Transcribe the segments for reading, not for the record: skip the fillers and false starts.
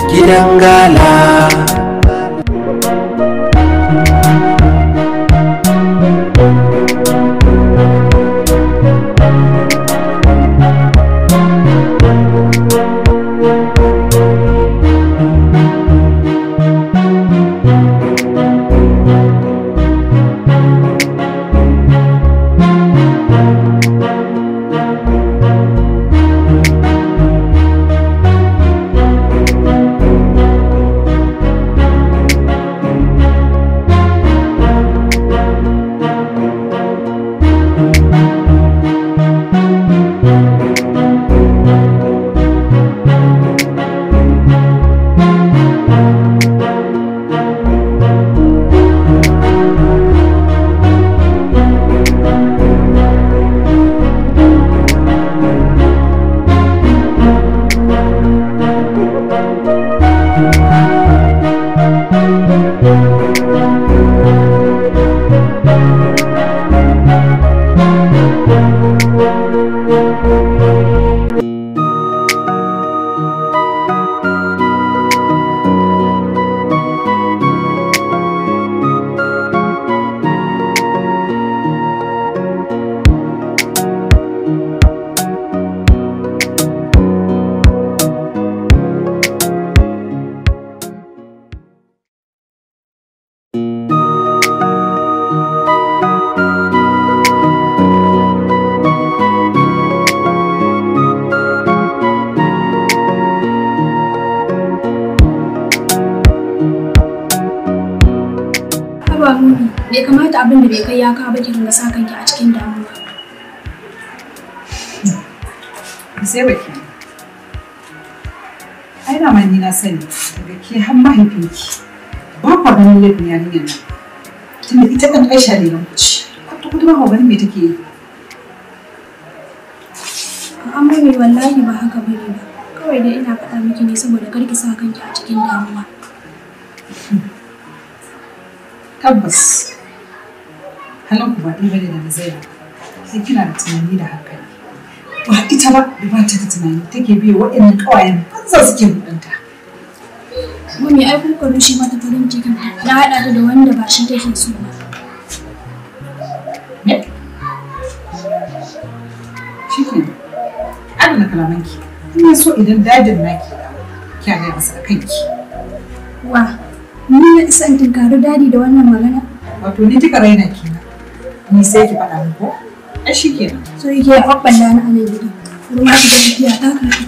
Gidan gala. Bai kamata abin da bai kai ya kawo ba ki ringa sa kanki a cikin damuwa. Sai baki. Ai da ni na sani daga ke har mahaifinki ba kwa ganin laifin yarinyar nan. Tunda ita ɗan Aisha ne nan kuci. Kwata kwata ba kwa ganin me take yi. A'a mami wallahi ba haka bane ba. Kawai dai ina faɗa miki ne saboda kar ki sa kanki a cikin damuwa. Tabbas halin ku ba ɗaya bane da na Zainab. Sai kina da tunani da hankali. Ba ita ba da ba ta da tunani take biye waɗannan ƙawayen banza suke buɗanta. Mami ai kuka rushe mata farin cikin na haɗa ta da wanda ba shi take so ba. Me? Shi ke adana kalamanki. Ina so idan dadin naki ya dawo, kya gaya masa a kanki. Wa, ni na isa in tunkari dadi da wannan magana? Wato ni kika raina kenan. Ni sai ki faɗa min ko? Ai shi kenan. So yake ya ɓaɓɓalla ni a nan gidan. Ruwa ki da tafiya ta karɓi.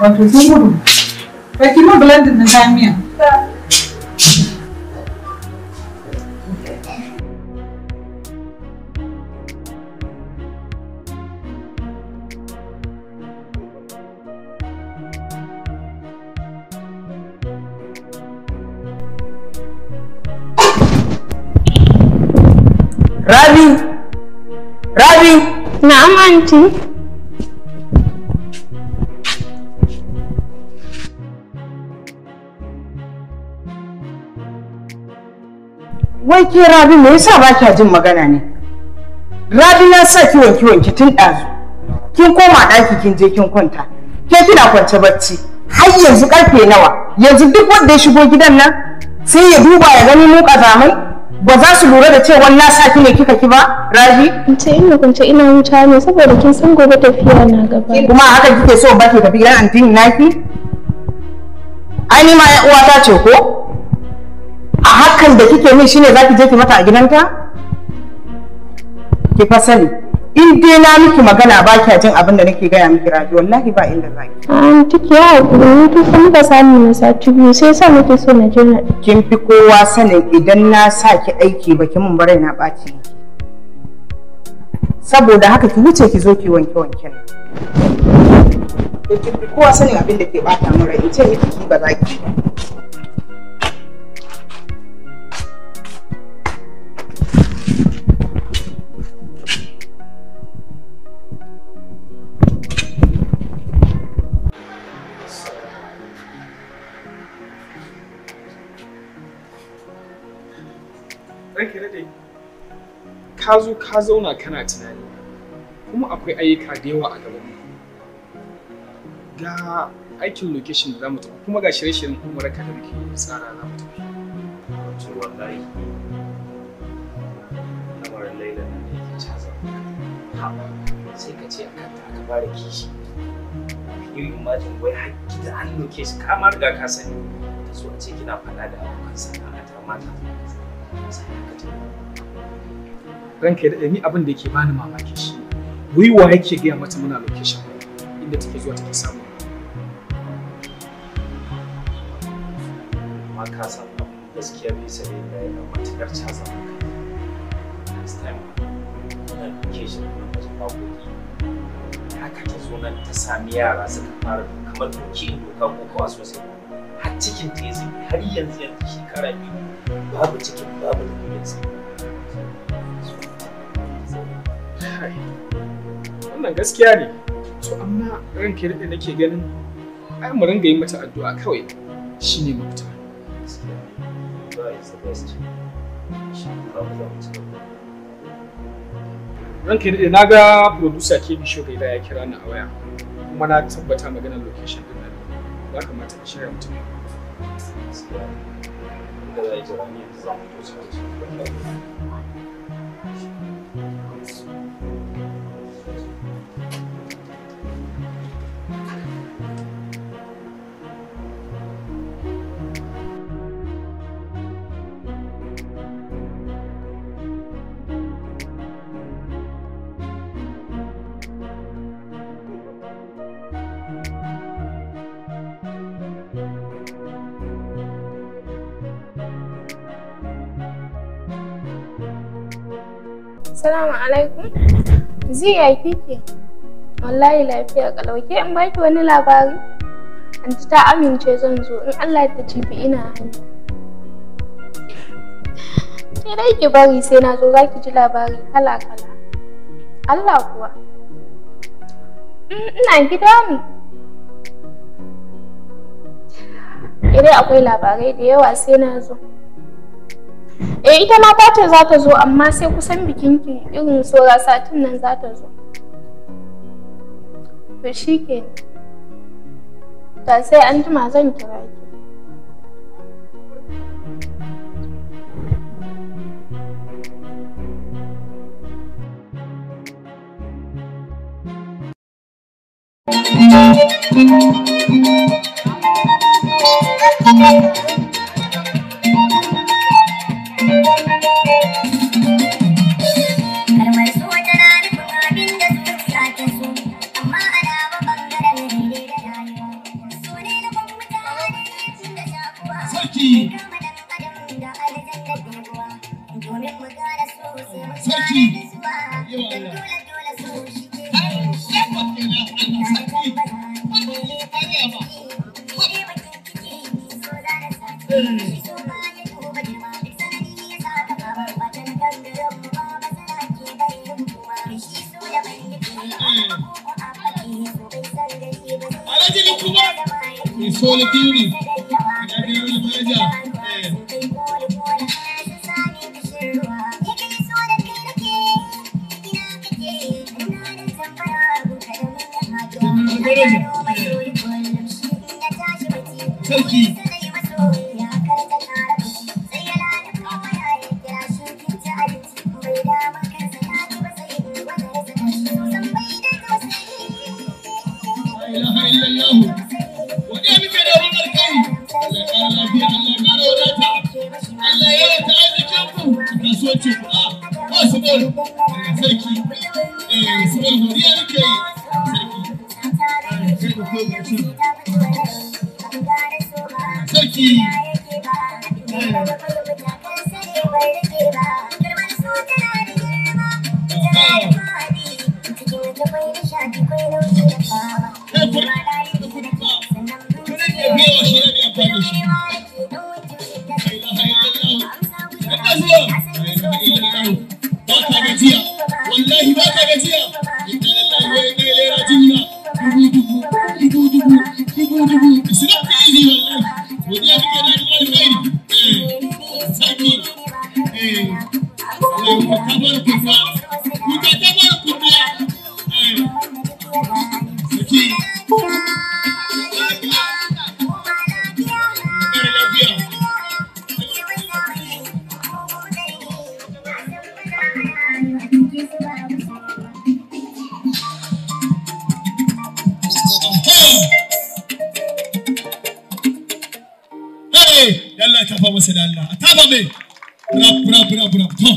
Wato kin gudu. Ba ki ma blendin na kayan miya. Rabi! Rabi! Na'am aunty. Wai ke Rabi me yasa ba kya jin magana ne? Rabi na sa ki wanki wanki tun ɗazu. Kin koma ɗaki kin je kin kwanta. Ke kina kwance bacci. Har yanzu karfe nawa? Yanzu duk wanda ya shigo gidan nan sai ya duba ya gani mu ƙazamai? Ba za su lura da cewa na sa ki ne kika ki ba, Rabi? Ce ina kwance ina huta ne saboda kin san gobe tafiya na gaba. Kuma haka kike so ba ki tafi gidan antin naki? Ai ni ma uwata ce ko? A hakan da kike min shine zaki je ki mata a gidanta? Ki fa sani, in dai na miki magana ba kya jin abin da nake gaya miki Rabi, wallahi ba inda zaki. Anti ki haƙuri, ni kin san muka samu na sati biyu sai sa nake so na je na. Kin fi kowa sanin idan na sa ki aiki baki mun bare na ɓaci. Saboda haka ki wuce ki zo ki wanke wanken nan. Kin fi kowa sanin abin da ke ɓata min rai, in ce miki ki ba za ki ba. Ranka daɗe, ka zo ka zauna kana tunani, kuma akwai ayyuka da yawa a gabanmu. Ga aikin location da za mu tafi, kuma ga shirye-shiryen umarka da muke tsara za mu tafi. Wato wallahi lamarin Laila nan da yake caza. Sai ka ce a kanta aka fara kishi. You imagine wai har gida an location ka ma riga ka sani. Ta so a ce kina faɗa da abokan sana'a ta mata. Ranka ya daɗe, ni abin da yake bani mamaki shi ne wai wa yake gaya mata muna location inda take zuwa take samu. Amma ka san abin gaskiya bisa da yana matuƙar caza maka. Last time muna location na wajen waƙoƙi. Haka ta zo nan ta sami yara suka fara kamar doki in doka ko kawa sosai. Har cikin ta ya zubi har yanzu yanzu shekara biyu babu cikin babu dalilin. Wannan gaskiya ne. To amma ranka ya daɗe nake ganin ai mu ringa yi mata addu'a kawai shine mafita. Gaskiya addu'a is the best. Insha Allah za mu ci gaba. Ranka ya daɗe, na ga producer KB Shogaida ya kira ni a waya kuma na tabbata maganar location din nan ya kamata ka shirya mutum. Gaskiya inda za a yi jira ni yanzu za mu fito ci gaba. Salamu alaikum. Ziya kike? Wallahi lafiya kalau. Ke in baki wani labari? Anti ta amince zan zo in Allah ta jibi ina hanya. Ke dai ki bari sai na zo zaki ji labari kala kala. Allah kuwa. Ina gida ne. Ke dai akwai labarai da yawa sai na zo. Eh ita ma ta ce za ta zo amma sai kusan bikinki irin saura satin nan za ta zo. To shi ke ta sai an jima zan kira ki. Kalmar so tana nufin abin da zuciya ta so, amma ana ba bangaren daidai da rayuwa. So ne na mutane da shakuwa, kama dan adam da aljanna bebuwa. Domin mu gane so sai mu gane nutsuwa, don dole dole so shi ke Shi so ba ya duba girma, duk sanani ya saka babar ba ta na gangaren mu ba. Sole Theory. Ina Sarki. La ilaha illallah. Wani muke da abin alkai. lafiya, Allah ya ƙara wadata. Allah ya yawaita arzikin ku kasuwancin ku. A ba su bol sarki. Eh, su bol godiya muke yi. Sarki. Kai da ko gashi. Sarki. Wallahi ba ka gajiya. Inna lillahi wa inna ilaihi raji'un. Dubu dubu dubu dubu dubu dubu. It's not easy wallahi. Godiya muke da alkhairi. Eh, sarki. Eh, Allah ka fara kurwa. Kuka ta fara kurwa. Eh, sarki. Kara lafiya. Hey, yalla tafa masa da Allah. A tafa mai. Rap, rap, rap, rap. To.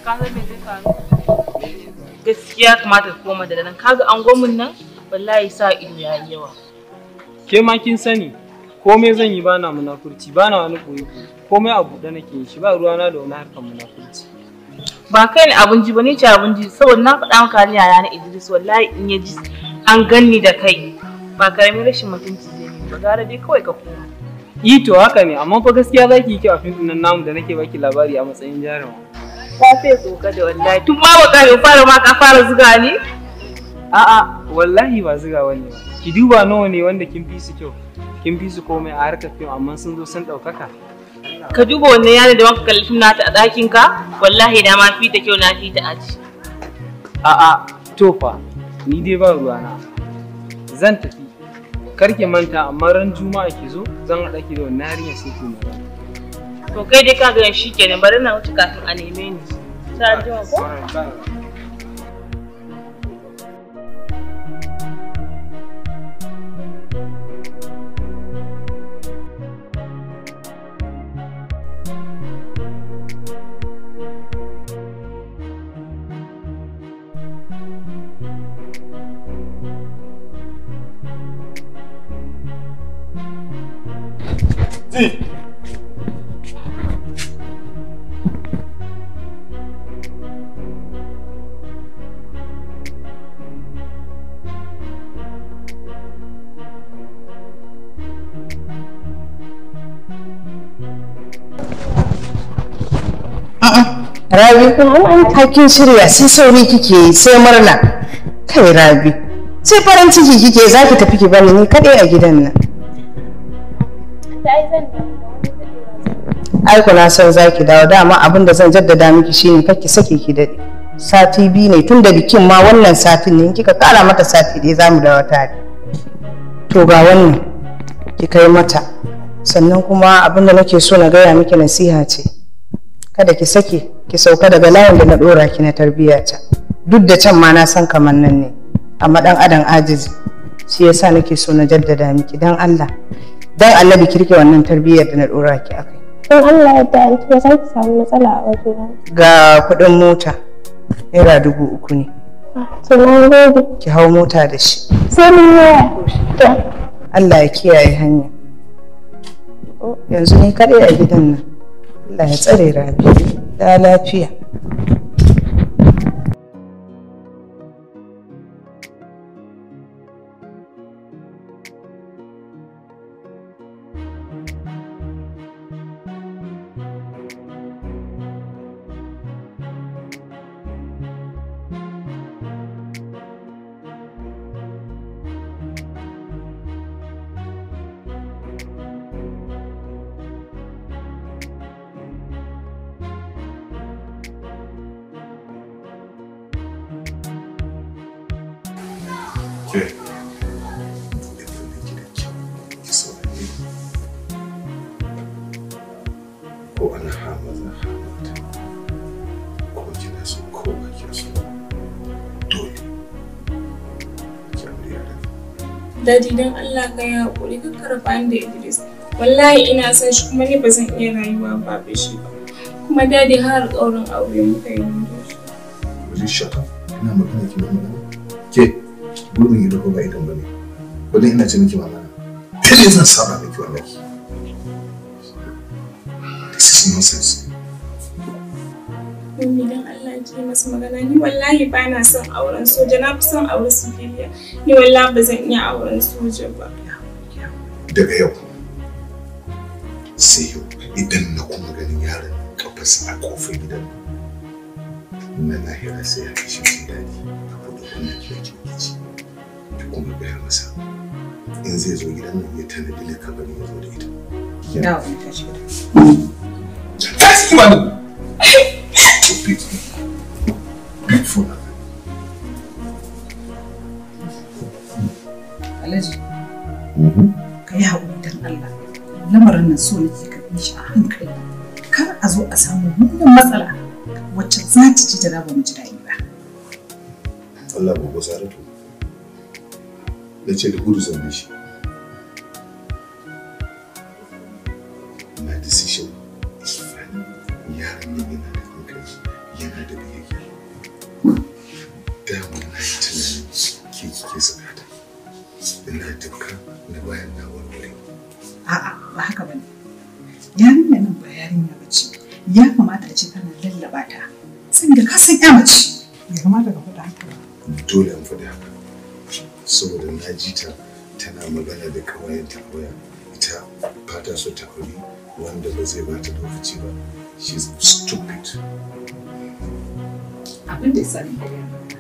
Ka san me zai faru? Gaskiya kamata ka koma da nan. Kaga angonmun nan wallahi sa ido yayi yawa. Ke ma kin sani komai zan yi bana munafurci, bana wani koyi koyi. Komai a buɗe nake yin shi, ba ruwana da wani harkar munafurci. Ba kai ne abun ji ba, ni ce abun ji, saboda na faɗa maka halin yaya na Idris, wallahi in ya ji an ganni da kai ba karamin rashin mutunci zai yi ba, gara dai kawai ka koma. Yi to haka ne, amma fa gaskiya zaki yi kyau a fim ɗin nan namu da nake baki labari a matsayin jaruma. Ka fiye tsoka da wallahi tun ma ba ka fara ma ka fara zuga ni. A'a, wallahi ba zuga bane ba. Ki duba nawa ne wanda kin fi su kyau, kin fi su komai a harkar fim amma sun zo sun ɗaukaka. Ka duba wannan yaron da muka kalli fim nata a ɗakin ka, wallahi da ma fi ta kyau na fi ta aji. A'a, to fa, ni dai ba ruwana. Zan tafi. Kar ki manta amma ran Juma'a ki zo zan haɗa ki da wannan yarinyar sai ki magana. To kai dai ka ga shi kenan, bari na wuce kafin a neme ni. Ta jima ko? Zi. Rabi, hakin shirya sai sauri kike yi sai murna. Kai Rabi, sai farin ciki kike za ki tafi ki bani ni kaɗai a gidan nan. Da ai zan dawo ba wani daɗewa zan yi. Ai ku na san za ki dawo, dama abin da zan jaddada miki shine kar ki sake ki daɗe. Sati biyu ne tun da bikin ma wannan satin ne, in kika ƙara mata sati ɗaya za mu dawo tare. To ga wannan ki kai mata. Sannan kuma abin da nake so na gaya miki nasiha ce. Kada ki sake ki sauka daga layin da na dora ki na tarbiyya ta. Duk da can ma na san kamar nan ne, amma dan adam ajizi. Shi yasa nake so na jaddada miki dan Allah. Dan Annabi ki rike wannan tarbiyyar da na dora ki akai. In Allah ya yarda anti ba za ki samu matsala a wajena. Ga kuɗin mota naira 3000 ne. To na gode. Ki hau mota da shi. Sai mun yi waya. To. Allah ya kiyaye hanya. Yanzu ni kaɗai a gidan nan. Allah ya tsare Rabi. Da lafiya. Ke, buɗe kunnen ki da kyau, ki saurare ni. Ko ana ha maza ha mata, ko kina so ko ba kina so, dole ki aure yaron. Daddy dan Allah ka yi haƙuri ka karɓa ni da Idris. Wallahi ina son shi kuma ni ba zan iya rayuwa babu shi ba. Kuma Daddy har alƙawarin aure muka yi ni da shi. Will you shut up? Ina magana kina magana? Ke, gurbin ido ko ba idan bane. Kullum ina ce miki mama na. Kada zan saba miki wallahi. This is nonsense. Mummy dan Allah ki yi masa magana ni wallahi ba na son auren soja na fi son auren civilian. Ni wallahi ba zan iya auren soja ba. Daga yau sai yau idan na kuma ganin yaron kafarsa a kofar gidan na lahira sai ya kashe jin daɗi. Ka buɗe kunnen ki da ki ki kuma gaya masa in zai zo gidan nan ya tanadi likafani ya zo da ita. Na wani tashi gida. Tashi ki bani! Stupid. Beautiful. Alhaji, ka yi haƙuri don Allah. Lamarin nan so nake ka bi shi a hankali. Kar a zo a samu mummunan matsala wacce za ta ci ta ba mu ji daɗi ba. Allah gobe Saratu. Na ce da gudu zan bi shi. My decision is final. Yaron nan yana da hankali, yana da biyayya. Dama na yi tunanin ke kike sukata. Ina dukka na bayan na warware. A'a, ba haka bane. Yarinya nan ba yarinya ba ce. Ya kamata a ce kana lallaba ta. Saboda ka san ƴa mace. Ya kamata ka faɗa haka ba. Dole in faɗi haka. Saboda na ji ta tana magana da kawayenta a waya. Ita ba ta so ta aure wanda ba zai ba ta lokaci ba. She's stupid. Abin da ya sani da gaya maka,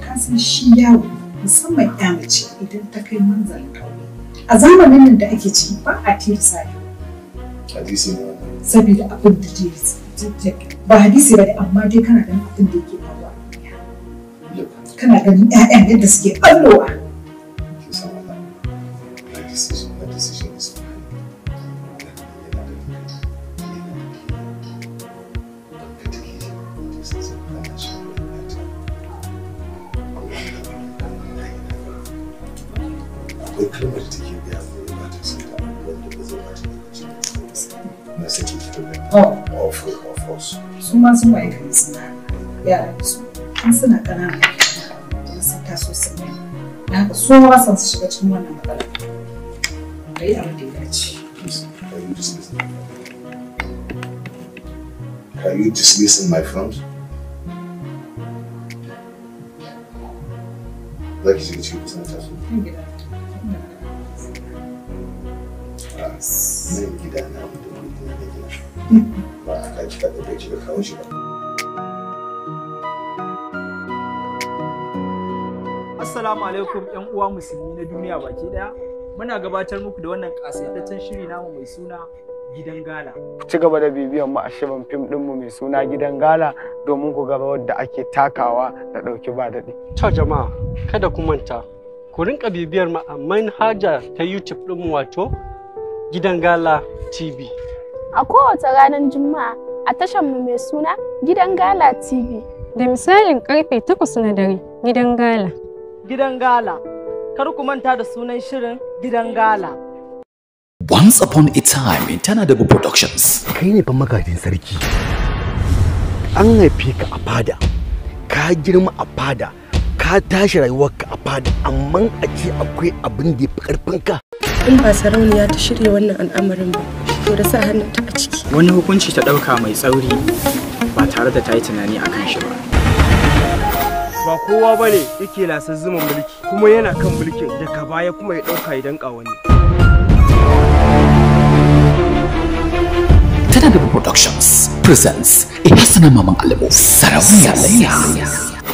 ka san shi yawo musamman ƴa mace idan ta kai manzalin aure. A zamanin nan da ake ciki ba a tilasta yaro. Hadisi ne wannan. Saboda abin da ke ba hadisi ba ne amma dai kana ganin abin da yake faruwa a duniya. Kana ganin ƴaƴan yadda suke ɓallowa. Kin san wannan. My decision is final. Yana da hankali, yana da biyayya. Ban ga dalilin da yasa zan hana shi auren ƴata. Akwai kalmar da take gaya min ba ta son ta wanda ba zai ba ta lokaci ba. Na saki ki ta gaya. Oh. Of course. Su ma sun waye gari suna yara su in suna ƙanana idan sun taso sun yi. Da haka su ma ba sa su shiga cikin wannan matsala. Ka yi abin da ya dace. Please, can you dismiss me? Can you dismiss in my front? Za ki shiga cikin kusan taso. Nan gida. A nan gida na da kuɗi na gina. Ba a ka kika ɗauko kika kawo shi ba. Assalamu alaikum ƴan uwa musulmi na duniya baki ɗaya. Muna gabatar muku da wannan ƙasaitaccen shiri namu mai suna Gidan Gala. Ku ci gaba da bibiyan mu a shirin fim ɗinmu mai suna Gidan Gala domin ku ga rawar da ake takawa da ɗauki ba daɗi. To jama'a kada ku manta ku rinka bibiyar mu a manhaja ta YouTube ɗinmu wato Gidan Gala TV. A kowace ranar Juma'a a tashar mu mai suna Gidan Gala TV. Da misalin karfe 8 na dare, Gidan Gala. Gidan Gala. Kar ku manta da sunan shirin Gidan Gala. Once upon a time in Tanadabu Productions. Kai ne fa magajin sarki. An haife ka a fada, ka girma a fada, ka tashi rayuwarka a fada, amma a ce akwai abin da ya fi ƙarfinka. In ba sarauniya ta shirya wannan al'amarin ba, to da sa hannunta a ciki. Wani hukunci ta ɗauka mai tsauri ba tare da ta yi tunani a kan shi ba. Ba kowa ba ne yake lasar zuman mulki kuma yana kan mulkin daga baya kuma ya ɗauka ya danƙa wani. Tanadabu Productions presents a Hassana Maman Alamo Sarauniya Laila.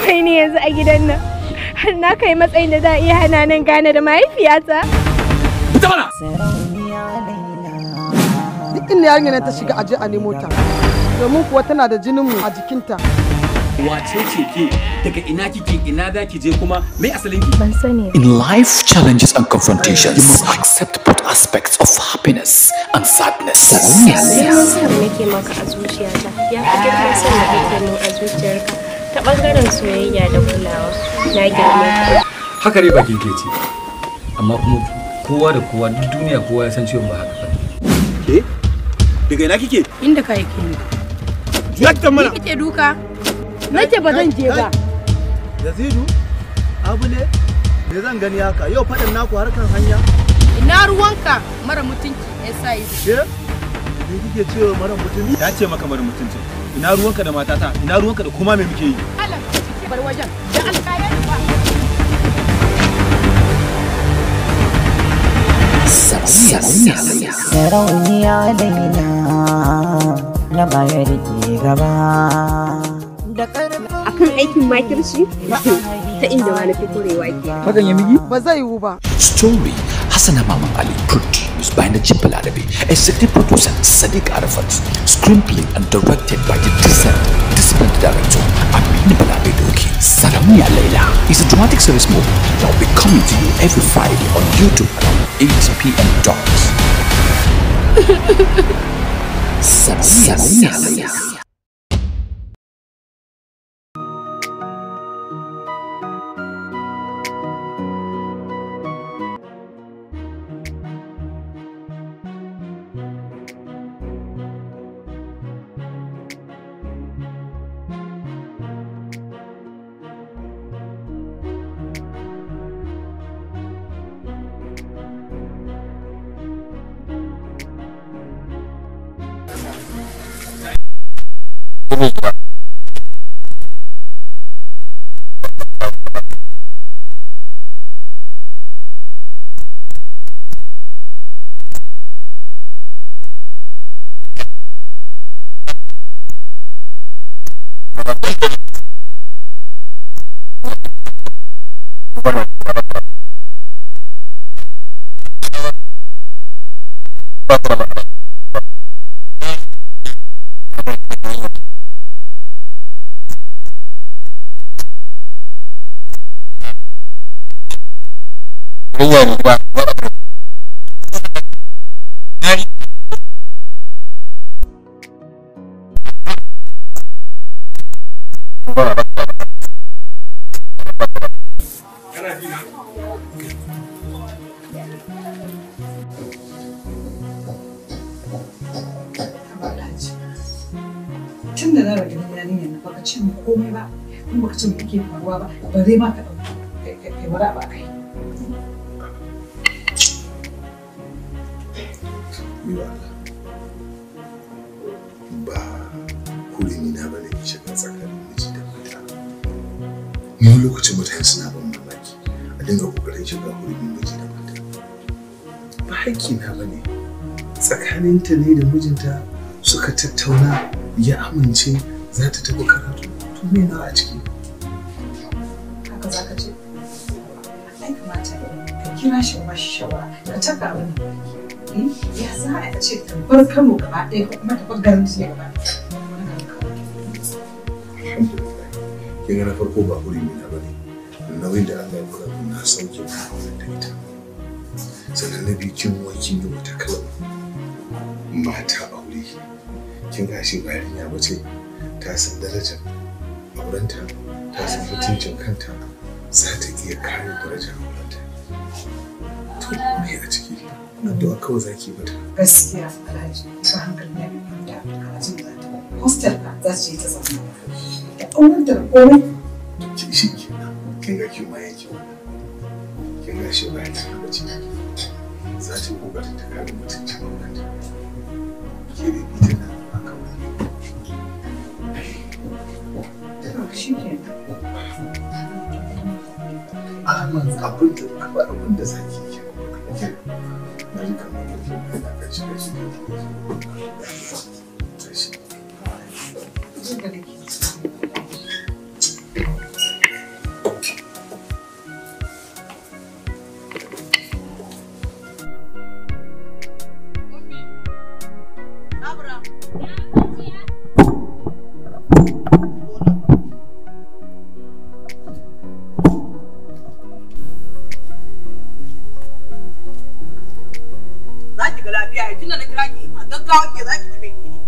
Kai ne yanzu a gidan nan. Har na kai matsayin da za a iya hana nan gane da mahaifiyata. Duk inda yarinyar nan ta shiga aje a nemo ta. Domin kuwa tana da jininmu a jikinta. Wace ce ke? Daga ina kike, ina za ki je kuma me asalin ki? Ban sani. In life challenges and confrontations, you must accept both aspects of happiness and sadness. Sarauniya Laila. Girman son da nake maka a zuciyata ya fi girman son da kake min a zuciyarka ta bangaren soyayya da kulawa. Na girme ka. Haka dai bakin ke ce. Amma kuma kowa da kowa duk duniya kowa ya san cewa ba haka ba. Ke? Daga ina kike? Inda ka yake ni. Juya mana. Ni kike duka? Nace ba zan je ba. Yazidu, Abule, me zan gani haka? Yau faɗin naku harkan hanya? Ina ruwanka mara mutunci SI. Ke? Me kike cewa mara mutunci? Ya ce maka mara mutunci. Ina ruwanka da matata? Ina ruwanka da kuma me muke yi? Allah, bar wajen. Da alƙayan ba. Sarauniya Laila. Sarauniya Laila na bayar ki gaba. Akan aikin makirci ta inda ma na fi korewa ke. Hakan ya miki? Ba zai yiwu ba. Story Hassana Maman Ali, produced by Najib Balarabe, executive producer Sadiq Arafat, screenplay and directed by the decent, disciplined director Aminu Balarabe Doki. Sarauniya Laila is a dramatic series movie that will be coming to you every Friday on YouTube around 8 p.m. dot. Sarauniya Laila. Tun da na raga yarinyar nan baka ce min komai ba, kuma baka ce min yake faruwa ba, bare ma ka ɗauki kai wani abu a kai. Yiwa Allah. Ba hurumi na bane in shiga tsakanin miji da mata. Ni wani lokacin mutane suna ban mamaki a dinga kokarin shiga hurumin miji da mata. Ba haƙƙi na bane. Tsakaninta ne da mijinta suka tattauna ya amince za ta tafi karatu. To me na a ciki? Haka za ka ce? Ai kamata ka kira shi ba shi shawara ka taka abin da kake. Ya za a ce ta bar Kano gaba ɗaya ko kuma ta bar garin su gaba ɗaya. Alhamdulillah. Kin ga na farko ba hurumi na bane. Nauyin da Allah ya dora min na sauke na auren da ita. Sannan na biyu kin wai kin yi wata kalma. Mata aure. Kin ga shi ba yarinya ba ce ta san darajar aurenta, ta san mutuncin kanta, za ta iya kare darajar aurenta. To me a ciki? Addu'a kawai zaki mata. Gaskiya Alhaji, ba hankali na bai kwanta karatun za ta. Hostel fa za su je ta zauna. Da aurenta da komai. Ki shi kenan. Kin ga kin ma yanke wannan. Kin ga shi ba yarinya ba ce. Za ta yi kokarin ta kare mutuncin aurenta. Ke da ita na akan Shi kenan. Amma abin da kamar abin da zaki yi ke na ji kamar da ke yana kashi kashi da ke tashi. shiga lafiya yanzu na kira ki a gaggawa ke za ki ji menene.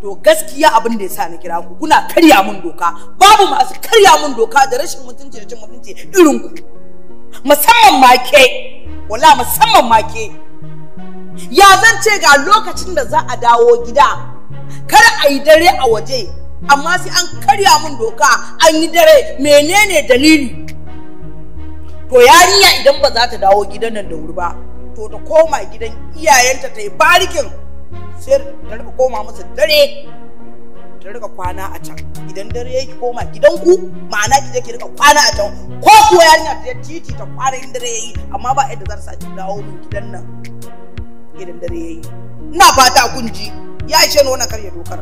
To gaskiya abin da yasa na kira ku kuna karya mun doka. Babu masu karya mun doka da rashin mutunci da cin mutunci irin ku. Musamman ma ke. Wallahi musamman ma ke. Ya zan ce ga lokacin da za a dawo gida. Kar a yi dare a waje amma sai an karya mun doka an yi dare menene dalili? To yarinya idan ba za ta dawo gidan nan da wuri ba to ta koma gidan iyayenta ta yi barikin sai ta rika koma musu dare ta rika kwana a can idan dare yake koma gidanku ma'ana ki je ki rika kwana a can ko kuwa yarinya ta je titi ta kwana in dare yayi amma ba yadda za ta saki dawo min gidan nan idan dare yayi ina fata kun ji ya ishe ni wannan karya dokar.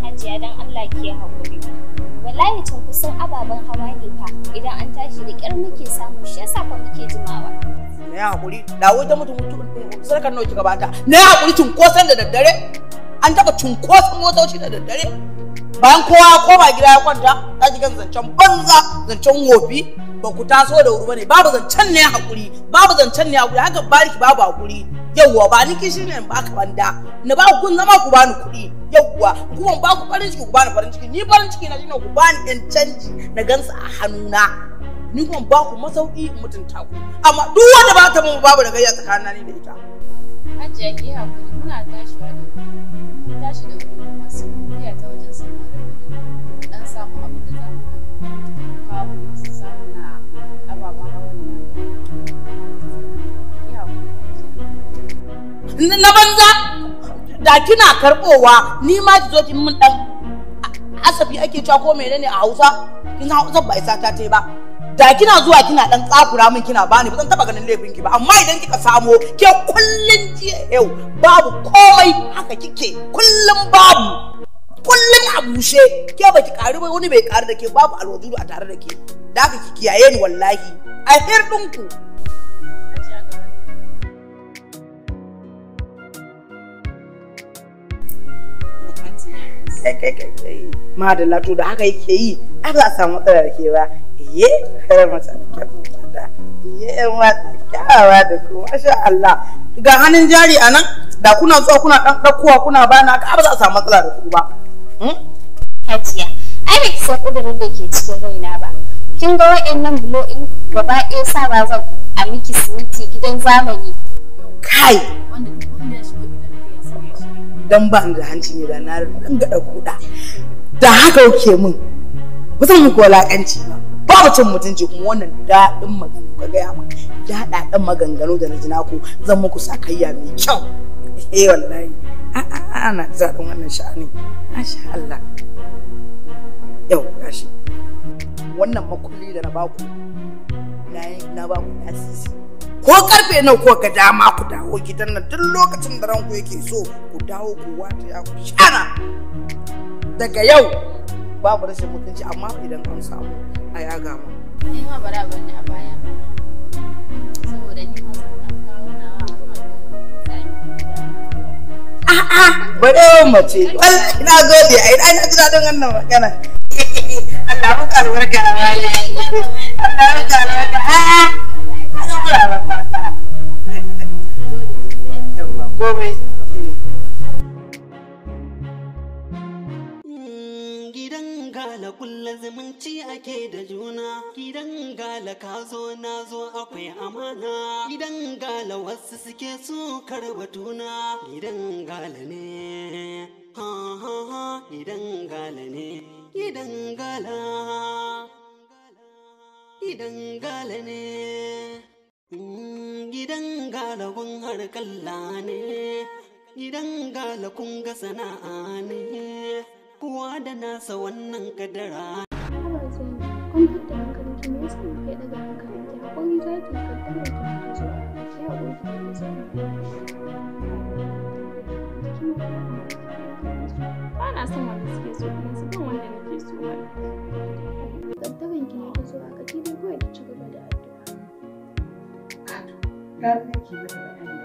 Hajiya dan Allah ki haƙuri. Wallahi cunkoson ababen hawa ne fa idan an tashi da ƙyar muke samu shi yasa fa muke jimawa. Na yi haƙuri, dawo ta mutu mutu sarkar nawa kika bata. Na yi haƙuri cunkoson da daddare. An taɓa cunkoson motoci da daddare. Bayan kowa ya koma gida ya kwanta, ta ji kan zancen banza, zancen wofi, ba ku taso da wuri bane. Babu zancen ne haƙuri, babu zancen ne haƙuri, haka bariki babu haƙuri. Yawwa ba ni kishi ne in baka banda, na ba ku kun zama ku bani kuɗi. Yawwa kuma ba ku farin ciki ku bani farin ciki, ni farin ciki na shine ku bani ɗan canji na gansa a hannuna. Ni kuma ba ku masauki in mutunta ku. Amma duk wanda ba ta mun babu da gayya tsakanin ni da ita. Hajiya ki haƙuri muna tashiwa da wuri. Mun tashi da wuri kuma sai mun biya ta wajen samarin mu da dan samu abin da za mu dan kawo mu samu na ababen hawan nan. Ki haƙuri Hajiya. Na banza da kina karbowa ni ma ki zo ki mun dan asafi ake cewa ko menene a Hausa kin san Hausa ba isa ta tai ba. Da kina zuwa kina dan tsakura min kina bani ba zan taba ganin laifin ki ba amma idan kika samo ke kullun jiya yau babu komai haka kike kullun babu kullun a bushe ke baki karu ba wani bai karu da ke babu alwajudu a tare da ke da haka ki kiyaye ni wallahi a hirdin ku. Madalla to da haka yake yi ai ba za a samu matsala da ke ba. Iye kare mata kyau mata. Iye yan mata kyawawa da ku masha Allah. Ga hannun jari a nan da kuna zuwa kuna dan ɗaukowa kuna bani haka ba za a samu matsala da ku ba. Hajiya, ai baki san ƙudurin da ke cikin raina ba. Kin ga wa'annan bulo in gaba ɗaya sa ba zan a miki siminti gidan zamani. Kai! Dan ba ni da hanci ne da na ranga kuɗa. Da haka kuke min. Ba zan muku walakanci ba. Babu cin mutunci kuma wannan daɗin magana ka gaya min. Daɗaɗen maganganu da na ji naku zan muku sakayya mai kyau. Eh wallahi. A'a ana zaɗin wannan sha'ani. Masha Allah. Yau gashi. Wannan makulli da na baku na baku lasisi. Ko karfe nawa ko ga dama ku dawo gidan nan duk lokacin da ranku yake so ku dawo ku wata ya ku shana. Daga yau babu rashin mutunci amma idan an samu a yaga mu. Ni ma bara ban ni a baya ba. Saboda ni ma zan dan kawo nawa A'a bare mace wallahi na gode ai na ji dadin wannan magana. Allah muka albarka Allah muka albarka. A'a na ga mura ba. Yawwa komai. Gidan gala kulla zumunci ake da juna, gidan gala ka zo na zo akwai amana, gidan gala wasu suke so batuna, gidan gala ne, ha ha ha, gidan gala ne, gidan gala, gidan gala ne, gidan gala gun harkalla ne, gidan gala kun ga sana'a ne. Kowa da nasa wannan kadara. Haba Zainab, kwantar da hankalinki me yasa kike ɗaga hankalinki? Haƙuri za ki kaddarar ki ta zo a haka, ki haƙuri ki tafi Zainab. Ba na son wanda suke so kuma su ban wanda nake so mana. Kaddaran ki ne ta zo haka, ki dai kawai ki ci gaba da addu'a. Gara nake mata bayani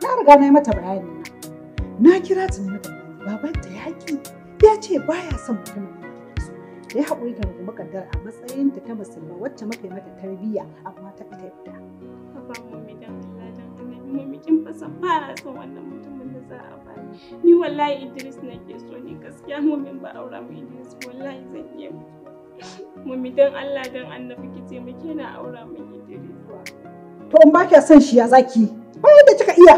da na riga na yi mata bayani na. Na kira ta na mata bayani. Babanta ya ki ya ce baya son mutumin da take so. Ta yi haƙuri ta rungumi kaddara a matsayinta ta musulma wacce muka yi mata tarbiyya amma ta fita yadda. Haba mummy, dan Allah dan Annabi mummy, kin fa san ba na son wannan mutumin da za a bani. Ni wallahi Idris nake so ni gaskiya mummy, ba aura mu Idris wallahi zan iya mutuwa. Mummy, dan Allah dan Annabi ki taimake na aura min Idris. To in ba kya son shi ya zaki? Bayan da kika iya.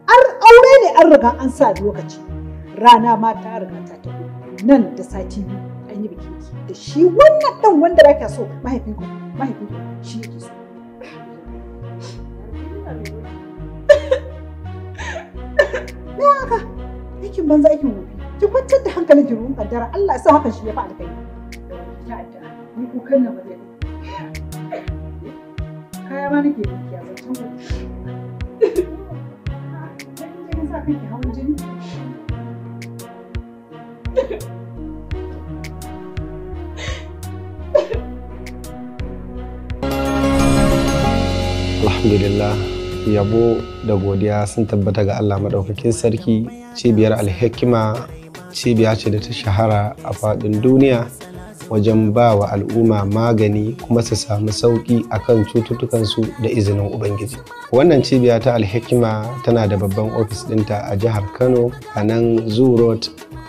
Aure ne an riga an sa lokaci. Rana ma ta riga ta tafi. Nan da sati 2 an yi bikin ki. Da shi wannan ɗan wanda ba kya so mahaifinku shi yake so. Me haka? Aikin banza aikin wofi. Ki kwantar da hankalin ki ruwan kaddara, Allah ya sa hakan shi ya fi alkhairi. Ki addu'a. Ni kukan nan ba zai. Kaya ma nake biki a zancen ku. Kin sa kanki hawan jini? Alhamdulillah, yabo da godiya sun tabbata ga Allah maɗaukakin sarki. Cibiyar Alhikima cibiya ce da ta shahara a faɗin duniya wajen ba wa al'umma magani kuma su samu sauƙi akan cututtukansu da izinin Ubangiji. Wannan cibiya ta Alhikima tana da babban ofis ɗinta a jihar Kano a nan Zoo Road,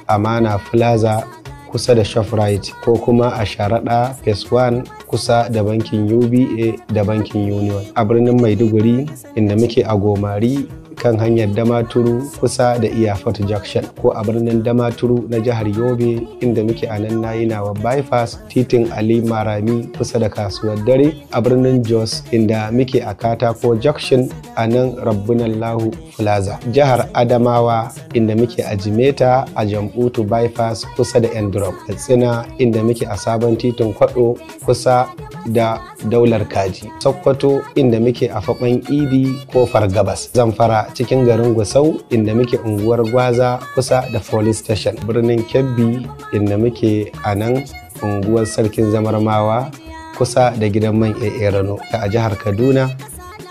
Amana Plaza, kusa da Shoprite, ko kuma a Sharaɗa Phase 1 kusa da bankin UBA da bankin Union. A birnin Maiduguri inda muke a Gomari kan hanyar Damaturu kusa da Iyafot Junction, ko a birnin Damaturu na jihar Yobe inda muke a nan Nayinawa Bypass, titin Ali Marami, kusa da kasuwar dare. A birnin Jos inda muke a Katako Junction a nan Rabbunallahu Plaza. Jihar Adamawa inda muke a Jimeta a Jambutu Bypass kusa da Endrop. Katsina inda muke a sabon titin Kwado kusa da Daular Kaji. Sokoto inda muke a Faɓan Idi Kofar Gabas. Zamfara cikin garin Gusau inda muke unguwar Gwaza kusa da police station. Birnin Kebbi inda muke a nan unguwar Sarkin Zamarmawa kusa da gidan man AA Rano. A jihar Kaduna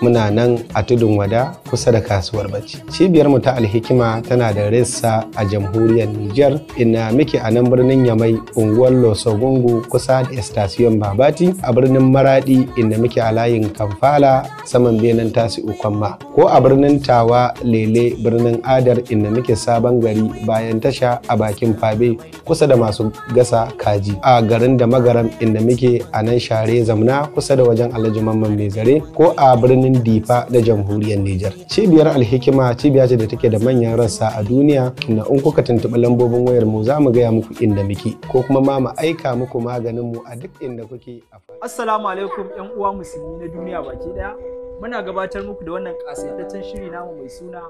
muna nan a Tudun Wada kusa da kasuwar Bacci. Cibiyar mu ta Alhikima tana da ressa a jamhuriyar Nijar inda muke a nan birnin Yamai, unguwar Losogungu, kusa da Estasiyon Babati. A birnin Maradi inda muke a layin Kamfala saman benen Tasi Ukwamma, ko a birnin Tawa Lele birnin Adar inda muke sabon gari bayan tasha a bakin Fabe kusa da masu gasa kaji. A garin da Magaram inda muke a nan Share Zamna kusa da wajen Alhaji Mamman Mai Zare, ko a birnin Difa da jamhuriyar Nijar. Cibiyar Alhikima cibiya ce da take da manyan rassa a duniya, inda in kuka tuntuɓi lambobin wayar mu za mu gaya muku inda muke, ko kuma ma mu aika muku maganin mu a duk inda kuke. Assalamu alaikum ƴan uwa musulmi na duniya baki daya. Muna gabatar muku da wannan kasaitaccen shiri namu mai suna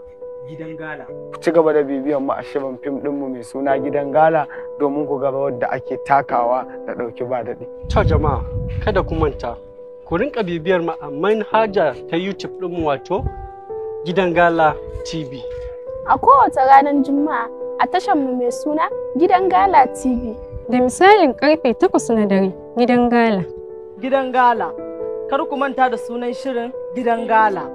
Gidan Gala. Ku ci gaba da bibiyan mu a shirin fim ɗinmu mai suna Gidan Gala domin ku ga rawar da ake takawa da ɗauki ba daɗi. To jama'a, kada ku manta, ku rinka bibiyar mu a manhaja ta YouTube ɗinmu wato Gidan Gala TV. A kowace ranar Juma'a a tashar mu mai suna Gidan Gala TV. Da misalin karfe 8 na dare, Gidan Gala. Gidan Gala. Kar ku manta da sunan shirin Gidan Gala.